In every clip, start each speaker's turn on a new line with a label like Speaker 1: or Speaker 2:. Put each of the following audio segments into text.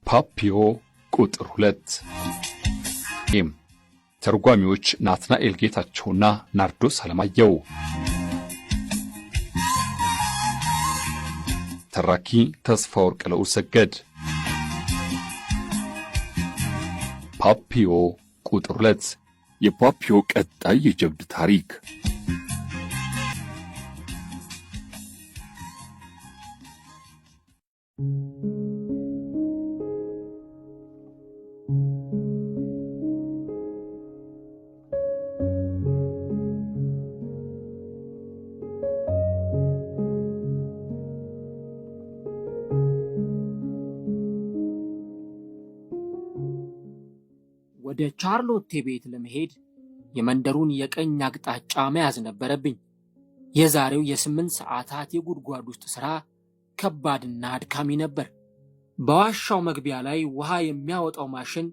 Speaker 1: ፓፒዮ ቁጥር 2። ተርጓሚዎች ናትናኤል ጌታቸውና ናርዶስ አለማየሁ። ተራኪ ተስፋ ወርቅ ልዑል ሰገድ። ፓፒዮ ቁጥር 2፣ የፓፒዮ ቀጣይ የጀብድ ታሪክ።
Speaker 2: ወደ ቻርሎቴ ቤት ለመሄድ የመንደሩን የቀኝ አቅጣጫ መያዝ ነበረብኝ። የዛሬው የ8 ሰዓታት የጉድጓድ ውስጥ ሥራ ከባድና አድካሚ ነበር። በዋሻው መግቢያ ላይ ውሃ የሚያወጣው ማሽን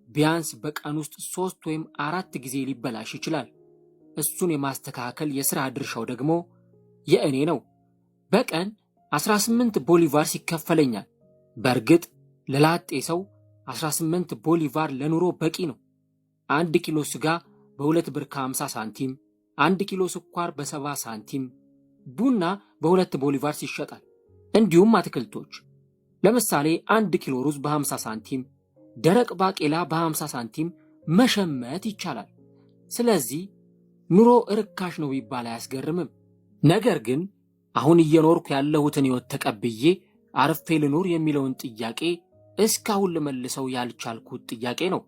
Speaker 2: ቢያንስ በቀን ውስጥ ሦስት ወይም አራት ጊዜ ሊበላሽ ይችላል። እሱን የማስተካከል የሥራ ድርሻው ደግሞ የእኔ ነው። በቀን 18 ቦሊቫርስ ይከፈለኛል። በእርግጥ ለላጤ ሰው 18 ቦሊቫር ለኑሮ በቂ ነው። 1 ኪሎ ስጋ በ2 ብር ከ50 ሳንቲም፣ 1 ኪሎ ስኳር በ70 ሳንቲም፣ ቡና በ2 ቦሊቫርስ ይሸጣል። እንዲሁም አትክልቶች፣ ለምሳሌ 1 ኪሎ ሩዝ በ50 ሳንቲም፣ ደረቅ ባቄላ በ50 ሳንቲም መሸመት ይቻላል። ስለዚህ ኑሮ እርካሽ ነው ቢባል አያስገርምም። ነገር ግን አሁን እየኖርኩ ያለሁትን ሕይወት ተቀብዬ አርፌ ልኑር የሚለውን ጥያቄ እስካሁን ልመልሰው ያልቻልኩት ጥያቄ ነው።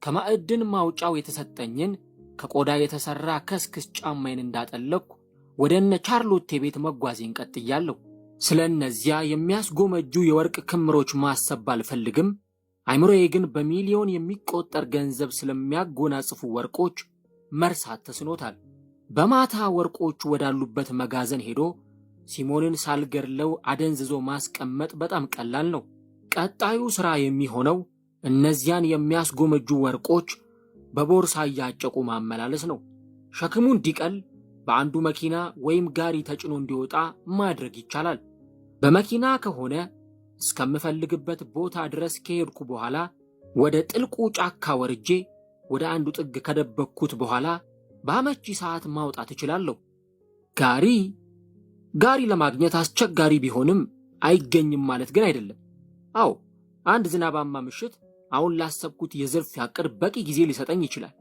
Speaker 2: ከማዕድን ማውጫው የተሰጠኝን ከቆዳ የተሠራ ከስክስ ጫማዬን እንዳጠለቅኩ ወደ እነ ቻርሎቴ ቤት መጓዜን ቀጥያለሁ። ስለ እነዚያ የሚያስጎመጁ የወርቅ ክምሮች ማሰብ ባልፈልግም አይምሮዬ ግን በሚሊዮን የሚቆጠር ገንዘብ ስለሚያጎናጽፉ ወርቆች መርሳት ተስኖታል። በማታ ወርቆቹ ወዳሉበት መጋዘን ሄዶ ሲሞንን ሳልገድለው አደንዝዞ ማስቀመጥ በጣም ቀላል ነው። ቀጣዩ ሥራ የሚሆነው እነዚያን የሚያስጎመጁ ወርቆች በቦርሳ እያጨቁ ማመላለስ ነው። ሸክሙ እንዲቀል በአንዱ መኪና ወይም ጋሪ ተጭኖ እንዲወጣ ማድረግ ይቻላል። በመኪና ከሆነ እስከምፈልግበት ቦታ ድረስ ከሄድኩ በኋላ ወደ ጥልቁ ጫካ ወርጄ ወደ አንዱ ጥግ ከደበቅኩት በኋላ በአመቺ ሰዓት ማውጣት እችላለሁ። ጋሪ ጋሪ ለማግኘት አስቸጋሪ ቢሆንም አይገኝም ማለት ግን አይደለም። አዎ፣ አንድ ዝናባማ ምሽት አሁን ላሰብኩት የዝርፊያ ዕቅድ በቂ ጊዜ ሊሰጠኝ ይችላል።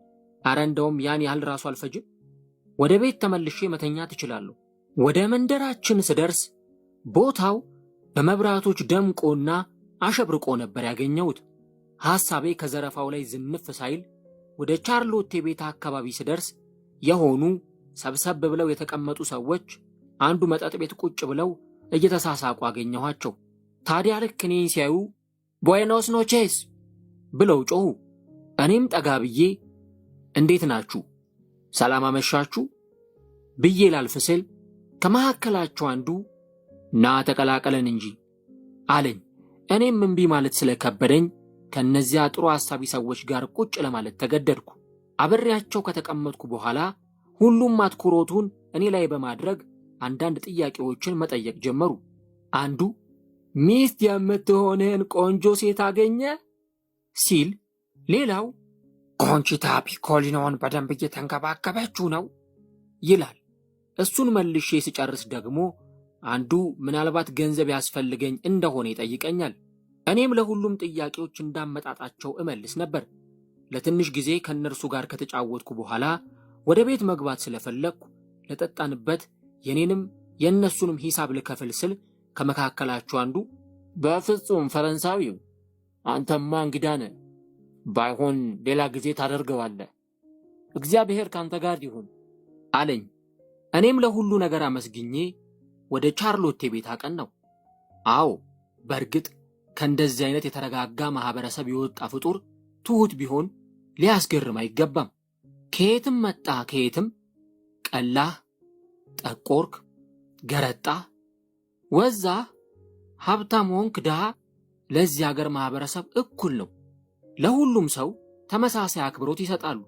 Speaker 2: አረ እንደውም ያን ያህል ራሱ አልፈጅም። ወደ ቤት ተመልሼ መተኛት እችላለሁ። ወደ መንደራችን ስደርስ ቦታው በመብራቶች ደምቆና አሸብርቆ ነበር ያገኘሁት። ሐሳቤ ከዘረፋው ላይ ዝንፍ ሳይል ወደ ቻርሎቴ ቤት አካባቢ ስደርስ የሆኑ ሰብሰብ ብለው የተቀመጡ ሰዎች አንዱ መጠጥ ቤት ቁጭ ብለው እየተሳሳቁ አገኘኋቸው። ታዲያ ልክ እኔን ሲያዩ "Buenos noches" ብለው ጮኹ። እኔም ጠጋ ብዬ "እንዴት ናችሁ? ሰላም አመሻችሁ?" ብዬ ላልፍ ስል ከመካከላቸው አንዱ "ና ተቀላቀለን እንጂ" አለኝ። እኔም እምቢ ማለት ስለከበደኝ ከእነዚያ ጥሩ አሳቢ ሰዎች ጋር ቁጭ ለማለት ተገደድኩ። አብሬያቸው ከተቀመጥኩ በኋላ ሁሉም አትኩሮቱን እኔ ላይ በማድረግ አንዳንድ ጥያቄዎችን መጠየቅ ጀመሩ። አንዱ "ሚስት የምትሆንህን ቆንጆ ሴት አገኘህ?" ሲል፣ ሌላው "ኮንቺታ ፒኮሊኖን በደንብ እየተንከባከበችው ነው?" ይላል። እሱን መልሼ ስጨርስ ደግሞ አንዱ ምናልባት ገንዘብ ያስፈልገኝ እንደሆነ ይጠይቀኛል። እኔም ለሁሉም ጥያቄዎች እንዳመጣጣቸው እመልስ ነበር። ለትንሽ ጊዜ ከእነርሱ ጋር ከተጫወትኩ በኋላ ወደ ቤት መግባት ስለፈለግኩ ለጠጣንበት የኔንም የእነሱንም ሂሳብ ልከፍል ስል ከመካከላቸው አንዱ "በፍጹም ፈረንሳዊው፣ አንተማ እንግዳ ነህ። ባይሆን ሌላ ጊዜ ታደርገዋለህ። እግዚአብሔር ካንተ ጋር ይሁን" አለኝ። እኔም ለሁሉ ነገር አመስግኜ ወደ ቻርሎቴ ቤት አቀናሁ። አዎ፣ በእርግጥ ከእንደዚህ አይነት የተረጋጋ ማህበረሰብ የወጣ ፍጡር ትሑት ቢሆን ሊያስገርም አይገባም። ከየትም መጣ ከየትም፣ ቀላህ፣ ጠቆርክ፣ ገረጣህ፣ ወዛህ፣ ሀብታም ሆንክ ድሃ፣ ለዚህ ሀገር ማህበረሰብ እኩል ነው። ለሁሉም ሰው ተመሳሳይ አክብሮት ይሰጣሉ።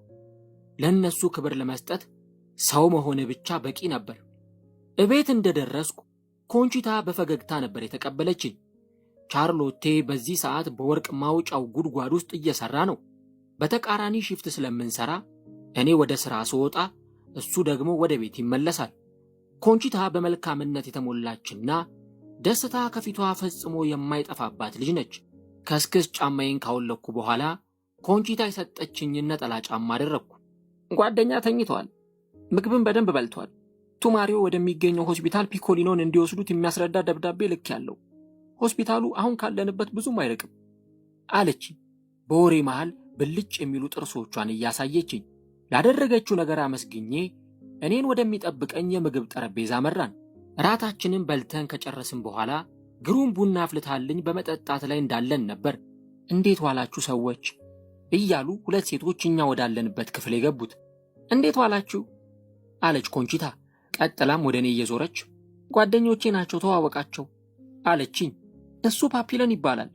Speaker 2: ለእነሱ ክብር ለመስጠት ሰው መሆን ብቻ በቂ ነበር። እቤት እንደደረስኩ ኮንቺታ በፈገግታ ነበር የተቀበለችኝ። ቻርሎቴ በዚህ ሰዓት በወርቅ ማውጫው ጉድጓድ ውስጥ እየሰራ ነው። በተቃራኒ shift ስለምንሰራ እኔ ወደ ሥራ ስወጣ እሱ ደግሞ ወደ ቤት ይመለሳል። ኮንቺታ በመልካምነት የተሞላችና ደስታ ከፊቷ ፈጽሞ የማይጠፋባት ልጅ ነች። ከስክስ ጫማዬን ካወለቅኩ በኋላ ኮንቺታ የሰጠችኝን ነጠላ ጫማ አደረግኩ። ጓደኛ ተኝተዋል። ምግብን በደንብ በልቷል። ቱማሪዮ ወደሚገኘው ሆስፒታል ፒኮሊኖን እንዲወስዱት የሚያስረዳ ደብዳቤ ልኬያለሁ። ሆስፒታሉ አሁን ካለንበት ብዙም አይርቅም አለች። በወሬ መሃል ብልጭ የሚሉ ጥርሶቿን እያሳየችኝ ላደረገችው ነገር አመስግኜ እኔን ወደሚጠብቀኝ የምግብ ጠረጴዛ መራን። ራታችንን በልተን ከጨረስን በኋላ ግሩም ቡና አፍልታልኝ በመጠጣት ላይ እንዳለን ነበር እንዴት ዋላችሁ ሰዎች እያሉ ሁለት ሴቶች እኛ ወዳለንበት ክፍል የገቡት። እንዴት ዋላችሁ አለች ኮንቺታ። ቀጥላም ወደ እኔ እየዞረች ጓደኞቼ ናቸው ተዋወቃቸው አለችኝ። እሱ ፓፒለን ይባላል።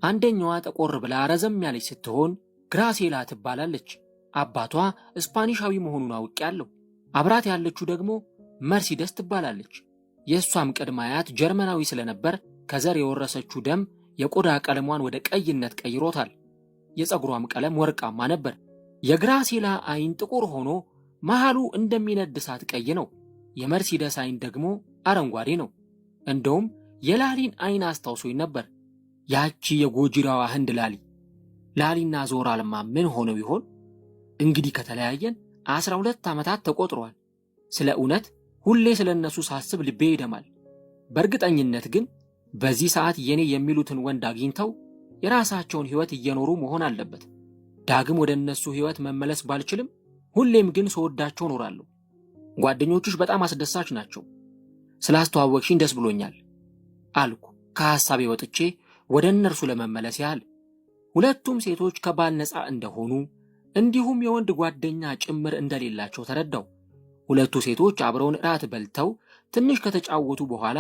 Speaker 2: አንደኛዋ ጠቆር ብላ ረዘም ያለች ስትሆን ግራሴላ ትባላለች። አባቷ ስፓኒሻዊ መሆኑን አውቄያለሁ። አብራት ያለችው ደግሞ መርሲደስ ትባላለች። የእሷም ቅድመ አያት ጀርመናዊ ስለነበር ከዘር የወረሰችው ደም የቆዳ ቀለሟን ወደ ቀይነት ቀይሮታል። የፀጉሯም ቀለም ወርቃማ ነበር። የግራሴላ አይን ጥቁር ሆኖ መሃሉ እንደሚነድ እሳት ቀይ ነው። የመርሲደስ አይን ደግሞ አረንጓዴ ነው። እንደውም የላሊን አይን አስታውሶኝ ነበር። ያቺ የጎጂራዋ ህንድ ላሊ። ላሊና ዞራልማ ምን ሆነው ይሆን? እንግዲህ ከተለያየን 12 ዓመታት ተቆጥሯል። ስለ እውነት ሁሌ ስለ እነሱ ሳስብ ልቤ ይደማል። በእርግጠኝነት ግን በዚህ ሰዓት የኔ የሚሉትን ወንድ አግኝተው የራሳቸውን ሕይወት እየኖሩ መሆን አለበት። ዳግም ወደ እነሱ ሕይወት መመለስ ባልችልም ሁሌም ግን ስወዳቸው እኖራለሁ። ጓደኞችሽ በጣም አስደሳች ናቸው። ስላስተዋወቅሽኝ ደስ ብሎኛል አልኩ ከሐሳቤ ወጥቼ ወደ እነርሱ ለመመለስ ያህል። ሁለቱም ሴቶች ከባል ነፃ እንደሆኑ እንዲሁም የወንድ ጓደኛ ጭምር እንደሌላቸው ተረዳው። ሁለቱ ሴቶች አብረውን እራት በልተው ትንሽ ከተጫወቱ በኋላ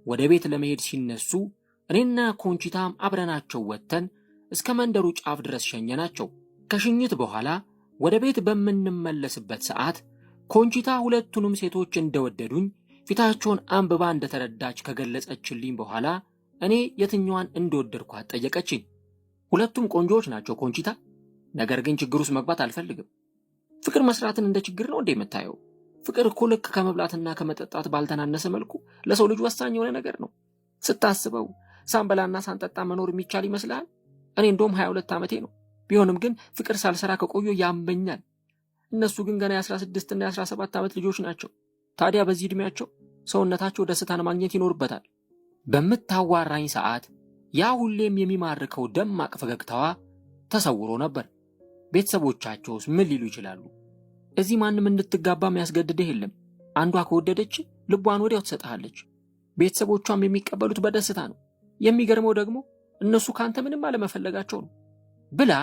Speaker 2: ወደ ቤት ለመሄድ ሲነሱ እኔና ኮንቺታም አብረናቸው ወጥተን እስከ መንደሩ ጫፍ ድረስ ሸኘናቸው። ከሽኝት በኋላ ወደ ቤት በምንመለስበት ሰዓት ኮንቺታ ሁለቱንም ሴቶች እንደወደዱኝ ፊታቸውን አንብባ እንደተረዳች ከገለጸችልኝ በኋላ እኔ የትኛዋን እንደወደድኳት ጠየቀችኝ። ሁለቱም ቆንጆዎች ናቸው ኮንቺታ፣ ነገር ግን ችግር ውስጥ መግባት አልፈልግም። ፍቅር መስራትን እንደ ችግር ነው እንዴ የምታየው? ፍቅር እኮ ልክ ከመብላትና ከመጠጣት ባልተናነሰ መልኩ ለሰው ልጅ ወሳኝ የሆነ ነገር ነው። ስታስበው ሳንበላና ሳንጠጣ መኖር የሚቻል ይመስልሃል? እኔ እንደውም 22 ዓመቴ ነው። ቢሆንም ግን ፍቅር ሳልሰራ ከቆየ ያመኛል። እነሱ ግን ገና የ16 እና የ17 ዓመት ልጆች ናቸው። ታዲያ በዚህ ዕድሜያቸው ሰውነታቸው ደስታን ማግኘት ይኖርበታል። በምታዋራኝ ሰዓት ያ ሁሌም የሚማርከው ደማቅ ፈገግታዋ ተሰውሮ ነበር። ቤተሰቦቻቸውስ ምን ሊሉ ይችላሉ? እዚህ ማንም እንድትጋባ የሚያስገድድህ የለም። አንዷ ከወደደች ልቧን ወዲያው ትሰጥሃለች። ቤተሰቦቿም የሚቀበሉት በደስታ ነው። የሚገርመው ደግሞ እነሱ ካንተ ምንም አለመፈለጋቸው ነው ብላ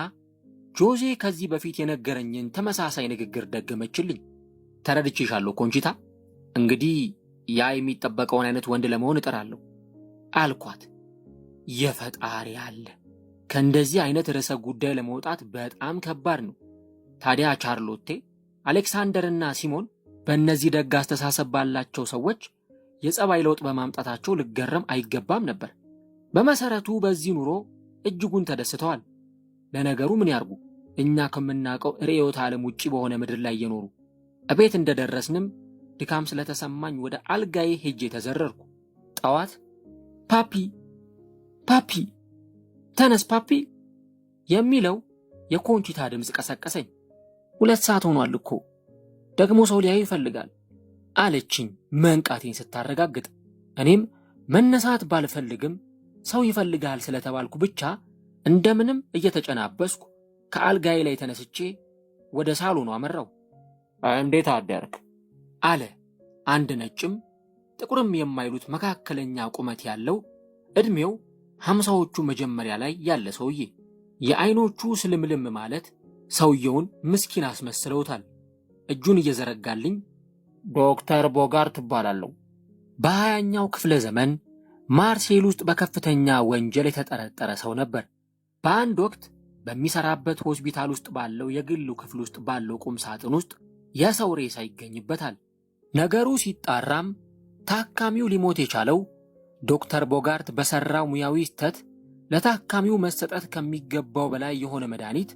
Speaker 2: ጆዜ ከዚህ በፊት የነገረኝን ተመሳሳይ ንግግር ደገመችልኝ። ተረድቼሻለሁ ኮንቺታ፣ እንግዲህ ያ የሚጠበቀውን አይነት ወንድ ለመሆን እጥራለሁ አልኳት። የፈጣሪ አለ ከእንደዚህ አይነት ርዕሰ ጉዳይ ለመውጣት በጣም ከባድ ነው። ታዲያ ቻርሎቴ፣ አሌክሳንደርና ሲሞን በእነዚህ ደግ አስተሳሰብ ባላቸው ሰዎች የጸባይ ለውጥ በማምጣታቸው ልገረም አይገባም ነበር። በመሰረቱ በዚህ ኑሮ እጅጉን ተደስተዋል። ለነገሩ ምን ያርጉ፣ እኛ ከምናውቀው ርዕዮተ ዓለም ውጪ በሆነ ምድር ላይ እየኖሩ። እቤት እንደደረስንም ድካም ስለተሰማኝ ወደ አልጋዬ ሄጄ ተዘረርኩ። ጠዋት ፓፒ ፓፒ ተነስ ፓፒ የሚለው የኮንቺታ ድምፅ ቀሰቀሰኝ። 2 ሰዓት ሆኗል እኮ ደግሞ ሰው ሊያዩ ይፈልጋል አለችኝ መንቃቴን ስታረጋግጥ። እኔም መነሳት ባልፈልግም ሰው ይፈልጋል ስለተባልኩ ብቻ እንደምንም እየተጨናበስኩ ከአልጋዬ ላይ ተነስቼ ወደ ሳሎኑ አመራው። እንዴት አደርክ አለ አንድ ነጭም ጥቁርም የማይሉት መካከለኛ ቁመት ያለው ዕድሜው 50ዎቹ መጀመሪያ ላይ ያለ ሰውዬ። የአይኖቹ ስልምልም ማለት ሰውየውን ምስኪን አስመስለውታል። እጁን እየዘረጋልኝ ዶክተር ቦጋርት እባላለሁ። በ20ኛው ክፍለ ዘመን ማርሴል ውስጥ በከፍተኛ ወንጀል የተጠረጠረ ሰው ነበር። በአንድ ወቅት በሚሰራበት ሆስፒታል ውስጥ ባለው የግሉ ክፍል ውስጥ ባለው ቁም ሳጥን ውስጥ የሰው ሬሳ ይገኝበታል። ነገሩ ሲጣራም ታካሚው ሊሞት የቻለው ዶክተር ቦጋርት በሠራው ሙያዊ ስህተት ለታካሚው መሰጠት ከሚገባው በላይ የሆነ መድኃኒት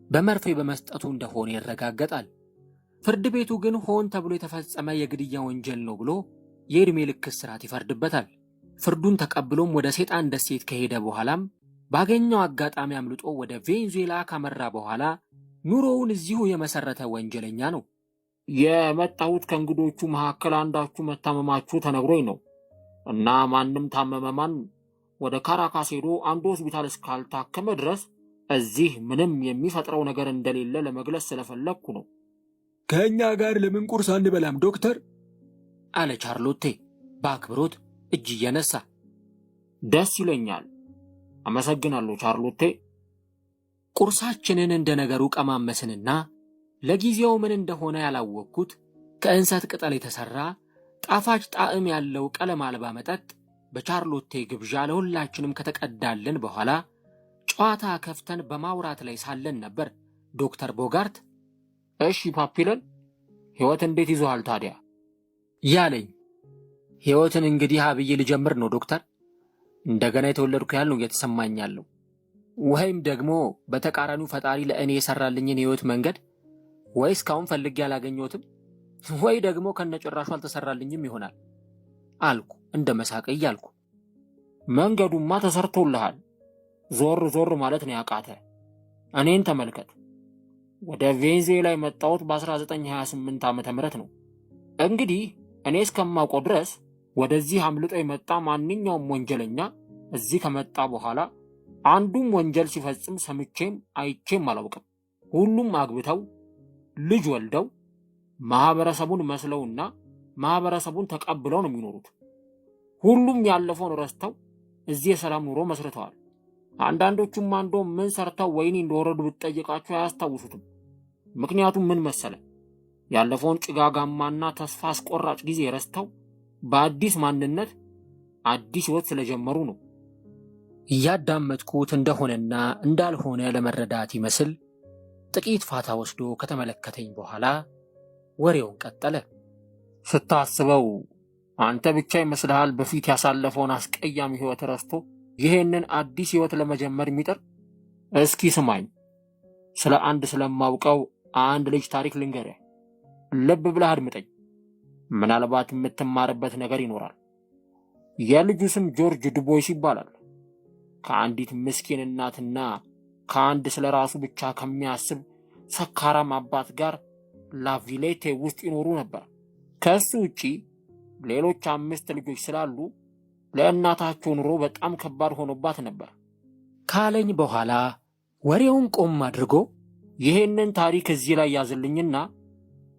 Speaker 2: በመርፌ በመስጠቱ እንደሆነ ይረጋገጣል። ፍርድ ቤቱ ግን ሆን ተብሎ የተፈጸመ የግድያ ወንጀል ነው ብሎ የዕድሜ ልክ እስራት ይፈርድበታል። ፍርዱን ተቀብሎም ወደ ሴጣን ደሴት ከሄደ በኋላም ባገኘው አጋጣሚ አምልጦ ወደ ቬንዙዌላ ካመራ በኋላ ኑሮውን እዚሁ የመሰረተ ወንጀለኛ ነው።
Speaker 3: የመጣሁት ከእንግዶቹ መካከል አንዳችሁ መታመማችሁ ተነግሮኝ ነው እና ማንም ታመመ ማን ወደ ካራካስ ሄዶ አንዱ ሆስፒታል እስካልታከመ ድረስ እዚህ ምንም የሚፈጥረው ነገር እንደሌለ ለመግለጽ ስለፈለግኩ ነው።
Speaker 4: ከእኛ ጋር ለምን ቁርስ አንበላም ዶክተር?
Speaker 2: አለ ቻርሎቴ በአክብሮት እጅ እየነሳ።
Speaker 3: ደስ ይለኛል። አመሰግናለሁ ቻርሎቴ።
Speaker 2: ቁርሳችንን እንደ ነገሩ ቀማመስንና ለጊዜው ምን እንደሆነ ያላወቅኩት ከእንሰት ቅጠል የተሠራ ጣፋጭ ጣዕም ያለው ቀለም አልባ መጠጥ በቻርሎቴ ግብዣ ለሁላችንም ከተቀዳልን በኋላ ጨዋታ ከፍተን በማውራት ላይ ሳለን ነበር ዶክተር ቦጋርት
Speaker 3: እሺ ፓፒለን፣ ሕይወት እንዴት ይዞሃል ታዲያ?
Speaker 2: ያለኝ። ሕይወትን እንግዲህ አብዬ ልጀምር ነው ዶክተር። እንደገና የተወለድኩ ያህል ነው እየተሰማኝ ያለው። ወይም ደግሞ በተቃራኒው ፈጣሪ ለእኔ የሰራልኝን የሕይወት መንገድ ወይ እስካሁን ፈልጌ አላገኘሁትም ወይ ደግሞ ከነጭራሹ አልተሰራልኝም ይሆናል አልኩ እንደ መሳቅ እያልኩ።
Speaker 3: መንገዱማ ተሰርቶልሃል። ዞር ዞር ማለት ነው ያቃተ። እኔን ተመልከት። ወደ ቬንዙዌላ የመጣሁት በ1928 ዓመተ ምህረት ነው። እንግዲህ እኔ እስከማውቀው ድረስ ወደዚህ አምልጦ የመጣ ማንኛውም ወንጀለኛ እዚህ ከመጣ በኋላ አንዱም ወንጀል ሲፈጽም ሰምቼም አይቼም አላውቅም። ሁሉም አግብተው ልጅ ወልደው ማህበረሰቡን መስለውና ማህበረሰቡን ተቀብለው ነው የሚኖሩት። ሁሉም ያለፈውን ረስተው እዚህ የሰላም ኑሮ መስርተዋል። አንዳንዶቹም አንዶ ምን ሰርተው ወይኒ እንደወረዱ ብትጠይቃቸው አያስታውሱትም። ምክንያቱም ምን መሰለ፣ ያለፈውን ጭጋጋማና ተስፋ አስቆራጭ ጊዜ ረስተው በአዲስ ማንነት አዲስ ሕይወት ስለጀመሩ ነው።
Speaker 2: እያዳመጥኩት እንደሆነና እንዳልሆነ ለመረዳት ይመስል ጥቂት ፋታ ወስዶ ከተመለከተኝ በኋላ ወሬውን ቀጠለ።
Speaker 3: ስታስበው አንተ ብቻ ይመስልሃል በፊት ያሳለፈውን አስቀያሚ ሕይወት ረስቶ ይሄንን አዲስ ሕይወት ለመጀመር የሚጥር? እስኪ ስማኝ፣ ስለ አንድ ስለማውቀው አንድ ልጅ ታሪክ ልንገርህ። ልብ ብለህ አድምጠኝ፣ ምናልባት የምትማርበት ነገር ይኖራል። የልጁ ስም ጆርጅ ድቦይስ ይባላል። ከአንዲት ምስኪን እናትና ከአንድ ስለ ራሱ ብቻ ከሚያስብ ሰካራም አባት ጋር ላቪሌቴ ውስጥ ይኖሩ ነበር። ከእሱ ውጪ ሌሎች 5 ልጆች ስላሉ ለእናታቸው ኑሮ በጣም ከባድ ሆኖባት ነበር
Speaker 2: ካለኝ በኋላ ወሬውን ቆም አድርጎ
Speaker 3: ይሄንን ታሪክ እዚህ ላይ ያዝልኝና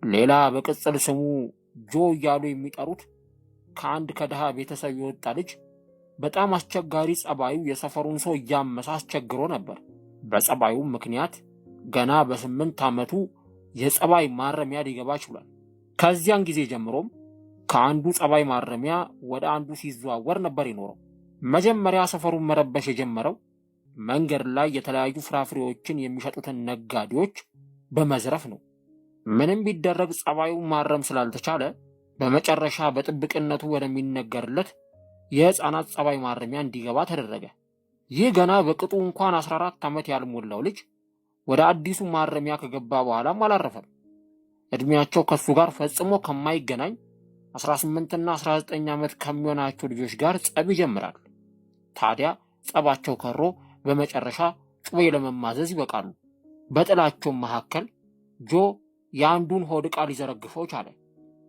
Speaker 3: ሌላ በቅጽል ስሙ ጆ እያሉ የሚጠሩት ከአንድ ከድሃ ቤተሰብ የወጣ ልጅ በጣም አስቸጋሪ ጸባዩ የሰፈሩን ሰው እያመሳ አስቸግሮ ነበር። በጸባዩ ምክንያት ገና በ8 ዓመቱ የጸባይ ማረሚያ ሊገባ ችሏል። ከዚያን ጊዜ ጀምሮም ከአንዱ ጸባይ ማረሚያ ወደ አንዱ ሲዘዋወር ነበር የኖረው። መጀመሪያ ሰፈሩን መረበሽ የጀመረው መንገድ ላይ የተለያዩ ፍራፍሬዎችን የሚሸጡትን ነጋዴዎች በመዝረፍ ነው። ምንም ቢደረግ ጸባዩን ማረም ስላልተቻለ በመጨረሻ በጥብቅነቱ ወደሚነገርለት የሕፃናት ጸባይ ማረሚያ እንዲገባ ተደረገ። ይህ ገና በቅጡ እንኳን 14 ዓመት ያልሞላው ልጅ ወደ አዲሱ ማረሚያ ከገባ በኋላም አላረፈም። ዕድሜያቸው ከሱ ጋር ፈጽሞ ከማይገናኝ 18 እና 19 ዓመት ከሚሆናቸው ልጆች ጋር ጸብ ይጀምራል። ታዲያ ጸባቸው ከሮ በመጨረሻ ጩቤ ለመማዘዝ ይበቃሉ። በጥላቸው መካከል ጆ የአንዱን ሆድ ዕቃ ሊዘረግፈው ቻለ።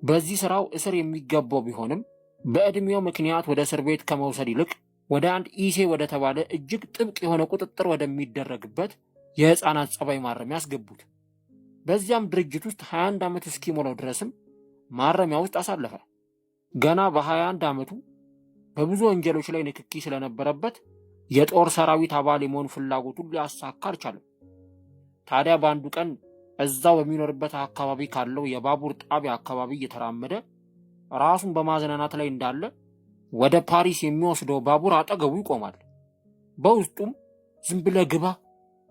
Speaker 3: በዚህ ስራው እስር የሚገባው ቢሆንም በዕድሜው ምክንያት ወደ እስር ቤት ከመውሰድ ይልቅ ወደ አንድ ኢሴ ወደ ተባለ እጅግ ጥብቅ የሆነ ቁጥጥር ወደሚደረግበት የሕፃናት ጸባይ ማረሚያ አስገቡት። በዚያም ድርጅት ውስጥ 21 ዓመት እስኪሞላው ድረስም ማረሚያ ውስጥ አሳለፈ። ገና በ21 ዓመቱ በብዙ ወንጀሎች ላይ ንክኪ ስለነበረበት የጦር ሰራዊት አባል የመሆን ፍላጎቱን ሊያሳካ አልቻለም። ታዲያ በአንዱ ቀን እዛው በሚኖርበት አካባቢ ካለው የባቡር ጣቢያ አካባቢ እየተራመደ ራሱን በማዝናናት ላይ እንዳለ ወደ ፓሪስ የሚወስደው ባቡር አጠገቡ ይቆማል። በውስጡም ዝም ብለህ ግባ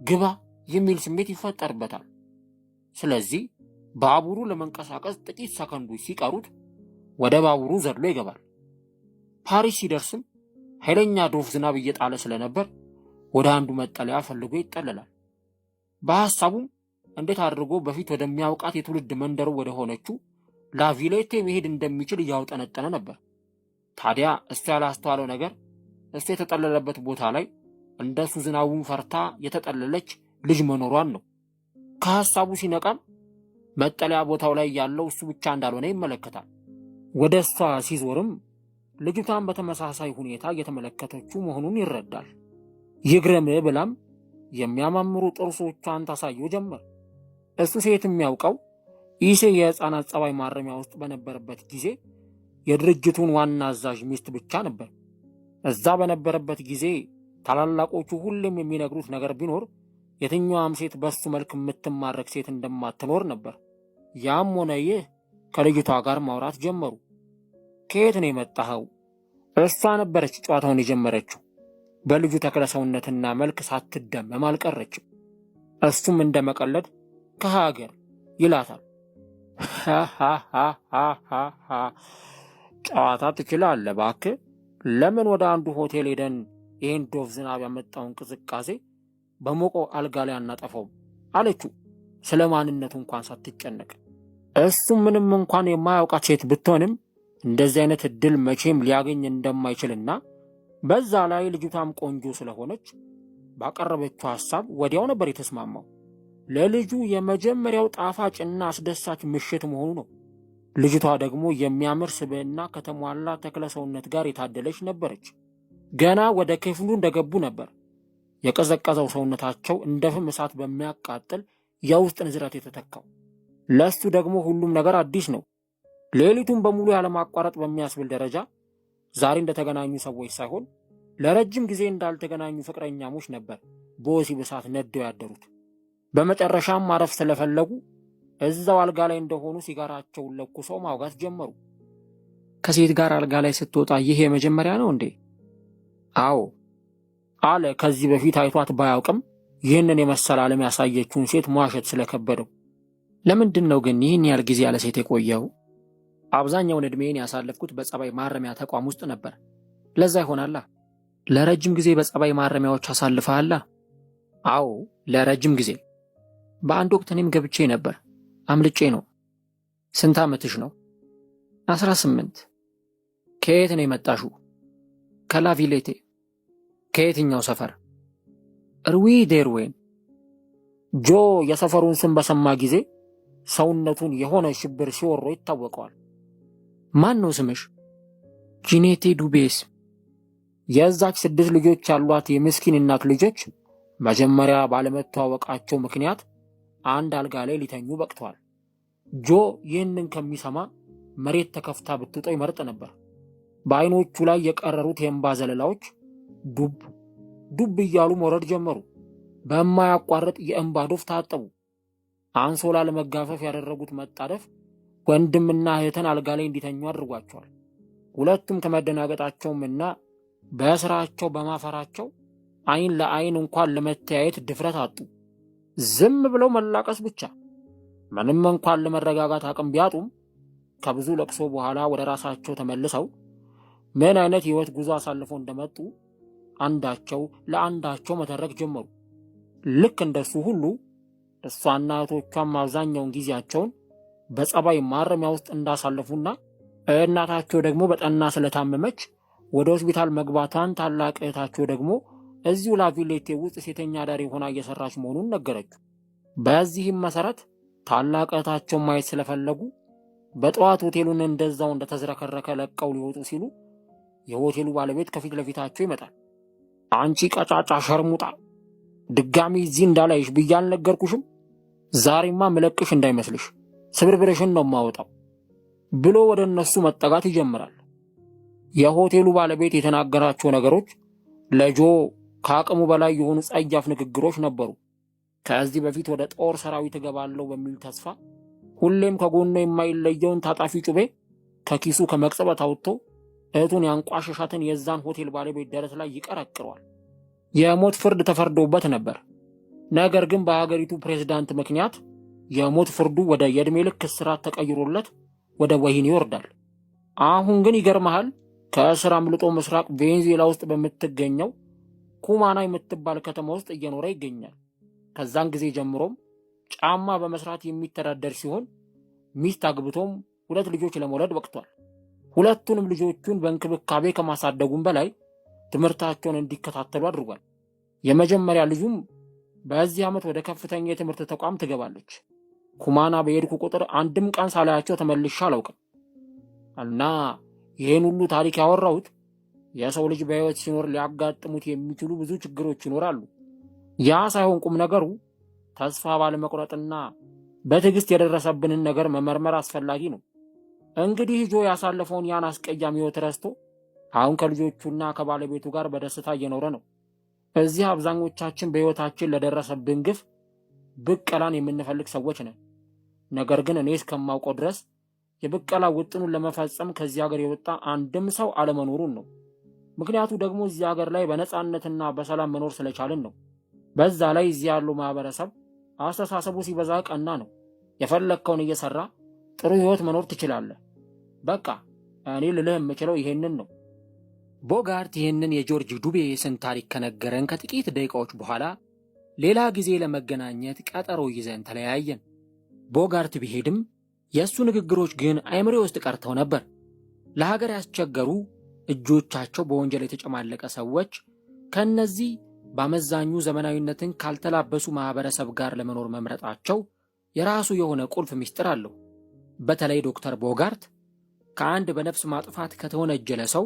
Speaker 3: ግባ የሚል ስሜት ይፈጠርበታል። ስለዚህ ባቡሩ ለመንቀሳቀስ ጥቂት ሰከንዶች ሲቀሩት ወደ ባቡሩ ዘሎ ይገባል። ፓሪስ ሲደርስም ኃይለኛ ዶፍ ዝናብ እየጣለ ስለነበር ወደ አንዱ መጠለያ ፈልጎ ይጠለላል። በሐሳቡም እንዴት አድርጎ በፊት ወደሚያውቃት የትውልድ መንደሩ ወደ ሆነችው ላቪሌቴ መሄድ እንደሚችል እያውጠነጠነ ነበር። ታዲያ እሱ ያላስተዋለው ነገር እሱ የተጠለለበት ቦታ ላይ እንደሱ ዝናቡን ፈርታ የተጠለለች ልጅ መኖሯን ነው። ከሐሳቡ ሲነቃም መጠለያ ቦታው ላይ ያለው እሱ ብቻ እንዳልሆነ ይመለከታል። ወደ እሷ ሲዞርም ልጅቷን በተመሳሳይ ሁኔታ እየተመለከተችው መሆኑን ይረዳል። ይግረም ብላም የሚያማምሩ ጥርሶቿን ታሳየው ጀመር። እሱ ሴት የሚያውቀው ኢሴ የሕፃናት ጸባይ ማረሚያ ውስጥ በነበረበት ጊዜ የድርጅቱን ዋና አዛዥ ሚስት ብቻ ነበር። እዛ በነበረበት ጊዜ ታላላቆቹ ሁሌም የሚነግሩት ነገር ቢኖር የትኛዋም ሴት በሱ መልክ የምትማረክ ሴት እንደማትኖር ነበር። ያም ሆነ ይህ ከልጅቷ ጋር ማውራት ጀመሩ። ከየት ነው የመጣኸው? እሷ ነበረች ጨዋታውን የጀመረችው። በልጁ ተክለ ሰውነትና መልክ ሳትደመም አልቀረችም። እሱም እንደ መቀለድ ከሀገር ይላታል። ጨዋታ ትችላለህ እባክህ። ለምን ወደ አንዱ ሆቴል ሄደን ይህን ዶፍ ዝናብ ያመጣውን ቅዝቃዜ በሞቆ አልጋ ላይ አናጠፋውም? አለችው ስለ ማንነቱ እንኳን ሳትጨነቅ። እሱም ምንም እንኳን የማያውቃት ሴት ብትሆንም እንደዚህ አይነት እድል መቼም ሊያገኝ እንደማይችልና በዛ ላይ ልጅቷም ቆንጆ ስለሆነች ባቀረበችው ሐሳብ ወዲያው ነበር የተስማማው። ለልጁ የመጀመሪያው ጣፋጭና አስደሳች ምሽት መሆኑ ነው። ልጅቷ ደግሞ የሚያምር ስብዕና ከተሟላ ተክለ ሰውነት ጋር የታደለች ነበረች። ገና ወደ ክፍሉ እንደገቡ ነበር የቀዘቀዘው ሰውነታቸው እንደ ፍም እሳት በሚያቃጥል የውስጥ ንዝረት የተተካው። ለእሱ ደግሞ ሁሉም ነገር አዲስ ነው። ሌሊቱን በሙሉ ያለማቋረጥ በሚያስብል ደረጃ ዛሬ እንደተገናኙ ሰዎች ሳይሆን ለረጅም ጊዜ እንዳልተገናኙ ፍቅረኛሞች ነበር በወሲብ እሳት ነደው ያደሩት። በመጨረሻም ማረፍ ስለፈለጉ እዛው አልጋ ላይ እንደሆኑ ሲጋራቸውን ለኩሰው ማውጋት ጀመሩ።
Speaker 2: ከሴት ጋር አልጋ ላይ ስትወጣ ይህ የመጀመሪያ ነው እንዴ?
Speaker 3: አዎ አለ። ከዚህ በፊት አይቷት ባያውቅም ይህንን የመሰለ ዓለም ያሳየችውን ሴት መዋሸት ስለከበደው።
Speaker 2: ለምንድን ነው ግን ይህን ያህል ጊዜ ያለ ሴት የቆየው? አብዛኛውን ዕድሜን ያሳለፍኩት በጸባይ ማረሚያ ተቋም ውስጥ ነበር። ለዛ ይሆናላ። ለረጅም ጊዜ በጸባይ ማረሚያዎች አሳልፈሃላ? አዎ ለረጅም ጊዜ። በአንድ ወቅት እኔም ገብቼ ነበር። አምልጬ ነው። ስንት ዓመትሽ ነው? 18። ከየት ነው የመጣሽው? ከላቪሌቴ። ከየትኛው ሰፈር? ሩዊ ዴርዌን።
Speaker 3: ጆ የሰፈሩን ስም በሰማ ጊዜ ሰውነቱን የሆነ ሽብር ሲወሮ ይታወቀዋል።
Speaker 2: ማን ነው ስምሽ? ጂኔቴ ዱቤስ።
Speaker 3: የዛች 6 ልጆች ያሏት የምስኪን እናት ልጆች መጀመሪያ ባለመተዋወቃቸው ምክንያት አንድ አልጋ ላይ ሊተኙ በቅተዋል። ጆ ይህንን ከሚሰማ መሬት ተከፍታ ብትውጠው ይመርጥ ነበር። በዓይኖቹ ላይ የቀረሩት የእንባ ዘለላዎች ዱብ ዱብ እያሉ መውረድ ጀመሩ። በማያቋርጥ የእንባ ዶፍ ታጠቡ። አንሶላ ለመጋፈፍ ያደረጉት መጣደፍ ወንድምና እህትን አልጋ ላይ እንዲተኙ አድርጓቸዋል። ሁለቱም ከመደናገጣቸውምና በስራቸው በማፈራቸው ዓይን ለዓይን እንኳን ለመተያየት ድፍረት አጡ። ዝም ብለው መላቀስ ብቻ። ምንም እንኳን ለመረጋጋት አቅም ቢያጡም ከብዙ ለቅሶ በኋላ ወደ ራሳቸው ተመልሰው ምን አይነት የሕይወት ጉዞ አሳልፈው እንደመጡ አንዳቸው ለአንዳቸው መተረክ ጀመሩ። ልክ እንደሱ ሁሉ እሷና እህቶቿም አብዛኛውን ጊዜያቸውን በጸባይ ማረሚያ ውስጥ እንዳሳለፉና እናታቸው ደግሞ በጠና ስለታመመች ወደ ሆስፒታል መግባቷን፣ ታላቅ እህታቸው ደግሞ እዚሁ ላቪሌቴ ውስጥ ሴተኛ አዳሪ ሆና እየሰራች መሆኑን ነገረችው። በዚህም መሰረት ታላቅ እህታቸውን ማየት ስለፈለጉ በጠዋት ሆቴሉን እንደዛው እንደተዝረከረከ ለቀው ሊወጡ ሲሉ የሆቴሉ ባለቤት ከፊት ለፊታቸው ይመጣል። አንቺ ቀጫጫ ሸርሙጣ፣ ድጋሚ እዚህ እንዳላይሽ ብዬ አልነገርኩሽም? ዛሬማ ምለቅሽ እንዳይመስልሽ፣ ስብርብርሽን ነው የማወጣው ብሎ ወደ እነሱ መጠጋት ይጀምራል። የሆቴሉ ባለቤት የተናገራቸው ነገሮች ለጆ ከአቅሙ በላይ የሆኑ ጸያፍ ንግግሮች ነበሩ። ከዚህ በፊት ወደ ጦር ሰራዊት እገባለሁ በሚል ተስፋ ሁሌም ከጎኑ የማይለየውን ታጣፊ ጩቤ ከኪሱ ከመቅጽበት አውጥቶ እህቱን ያንቋሸሻትን የዛን ሆቴል ባለቤት ደረት ላይ ይቀረቅሯል። የሞት ፍርድ ተፈርዶበት ነበር። ነገር ግን በሀገሪቱ ፕሬዝዳንት ምክንያት የሞት ፍርዱ ወደ የዕድሜ ልክ እስራት ተቀይሮለት ወደ ወህኒ ይወርዳል። አሁን ግን ይገርመሃል ከእስር አምልጦ ምስራቅ ቬንዙዌላ ውስጥ በምትገኘው ኩማና የምትባል ከተማ ውስጥ እየኖረ ይገኛል። ከዛን ጊዜ ጀምሮም ጫማ በመስራት የሚተዳደር ሲሆን ሚስት አግብቶም ሁለት ልጆች ለመውለድ በቅቷል። ሁለቱንም ልጆቹን በእንክብካቤ ከማሳደጉም በላይ ትምህርታቸውን እንዲከታተሉ አድርጓል። የመጀመሪያ ልጁም በዚህ ዓመት ወደ ከፍተኛ የትምህርት ተቋም ትገባለች። ኩማና በሄድኩ ቁጥር አንድም ቀን ሳላያቸው ተመልሼ አላውቅም እና ይህን ሁሉ ታሪክ ያወራሁት የሰው ልጅ በሕይወት ሲኖር ሊያጋጥሙት የሚችሉ ብዙ ችግሮች ይኖራሉ። ያ ሳይሆን ቁም ነገሩ ተስፋ ባለመቁረጥና በትዕግስት የደረሰብንን ነገር መመርመር አስፈላጊ ነው። እንግዲህ ጆ ያሳለፈውን ያን አስቀያሚ ሕይወት ረስቶ አሁን ከልጆቹና ከባለቤቱ ጋር በደስታ እየኖረ ነው። እዚህ አብዛኞቻችን በሕይወታችን ለደረሰብን ግፍ ብቀላን የምንፈልግ ሰዎች ነን። ነገር ግን እኔ እስከማውቀው ድረስ የብቀላ ውጥኑን ለመፈጸም ከዚህ ሀገር የወጣ አንድም ሰው አለመኖሩን ነው። ምክንያቱ ደግሞ እዚህ ሀገር ላይ በነፃነትና በሰላም መኖር ስለቻልን ነው። በዛ ላይ እዚህ ያለው ማህበረሰብ አስተሳሰቡ ሲበዛ ቀና ነው። የፈለግከውን እየሰራ ጥሩ ህይወት መኖር ትችላለህ። በቃ እኔ ልልህ የምችለው ይሄንን ነው።
Speaker 2: ቦጋርት ይህንን የጆርጅ ዱቤስን ታሪክ ከነገረን ከጥቂት ደቂቃዎች በኋላ ሌላ ጊዜ ለመገናኘት ቀጠሮ ይዘን ተለያየን። ቦጋርት ቢሄድም የእሱ ንግግሮች ግን አይምሬ ውስጥ ቀርተው ነበር። ለሀገር ያስቸገሩ እጆቻቸው በወንጀል የተጨማለቀ ሰዎች ከእነዚህ በአመዛኙ ዘመናዊነትን ካልተላበሱ ማኅበረሰብ ጋር ለመኖር መምረጣቸው የራሱ የሆነ ቁልፍ ምስጢር አለው። በተለይ ዶክተር ቦጋርት ከአንድ በነፍስ ማጥፋት ከተወነጀለ ሰው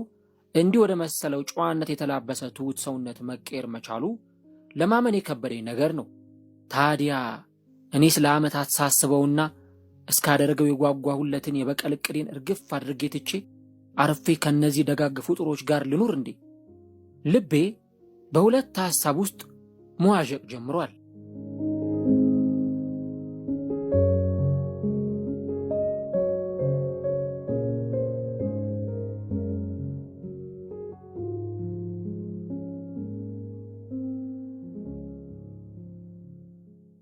Speaker 2: እንዲህ ወደ መሰለው ጨዋነት የተላበሰ ትሑት ሰውነት መቀየር መቻሉ ለማመን የከበደኝ ነገር ነው። ታዲያ እኔስ ለዓመታት ሳስበውና እስካደረገው የጓጓሁለትን የበቀል ዕቅዴን እርግፍ አድርጌ ትቼ አርፌ ከእነዚህ ደጋግ ፍጡሮች ጋር ልኑር እንዴ? ልቤ በሁለት ሐሳብ ውስጥ መዋዠቅ ጀምሯል።